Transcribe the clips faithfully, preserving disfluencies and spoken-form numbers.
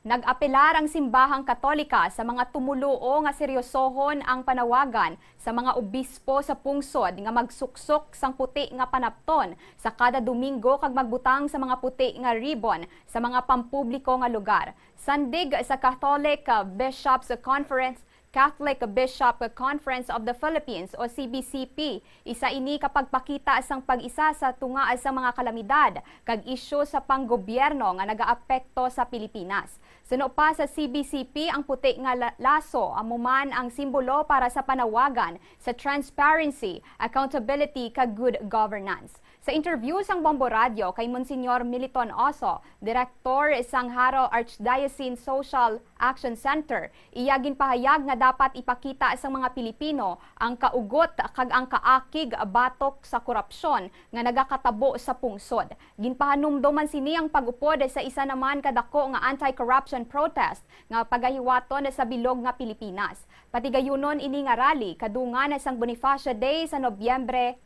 Nag-apelar ang Simbahang Katolika sa mga tumoluo nga seryosohon ang panawagan sa mga obispo sa pungsod nga magsuksok sang puti nga panapton sa kada Domingo kag magbutang sa mga puti nga ribbon sa mga pampubliko nga lugar. Sandig sa Catholic, uh, Bishops' Conference, Catholic Bishop Conference of the Philippines o C B C P, isa ini ka pagpakita sang pag-isa sa tunga sang mga kalamidad kag isyu sa panggobyerno nga nagaapekto sa Pilipinas. Suno pa sa C B C P, ang puti nga la-, laso amo man ang simbolo para sa panawagan sa transparency, accountability, kag good governance. Sa interview sang Bombo Radyo kay Monsignor Militon Oso, direktor sang Jaro Archdiocese Social Action Center, iya ginpahayag nga dapat ipakita sang mga Pilipino ang kaugot kag ang kaakig batok sa korupsyon nga nagakatabo sa pungsod. Ginpahanumdo man sini ang pag-upod sa isa naman ka dako nga anti-corruption protest nga pagahiwaton sa bilog nga Pilipinas. Patigayunon ini nga rally kadungan sang Bonifacio Day sa Nobyembre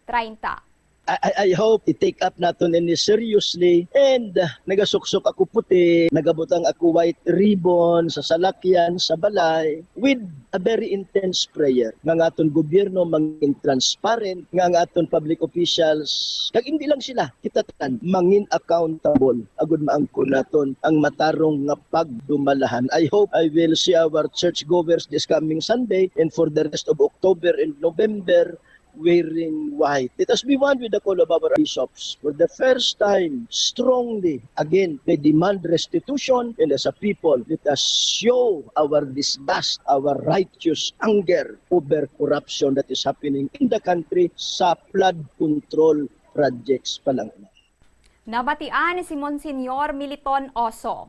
treinta. I, I, I hope i-take up naton ini seriously, and uh, nagasuksok ako puti, nagabutang ako white ribbon sa salakyan, sa balay, with a very intense prayer nga ang aton gobyerno mangin transparent, nga ang aton public officials, kag hindi lang sila, kita tanan mangin accountable, agud maangkon naton ang matarong nga pagdumalahan. I hope I will see our church goers this coming Sunday and for the rest of October and November wearing white. Let us be one with the call of our bishops. For the first time, strongly, again, they demand restitution, and as a people, let us show our disgust, our righteous anger over corruption that is happening in the country sa flood control projects pa lang. Nabatian si Monsignor Militon Oso.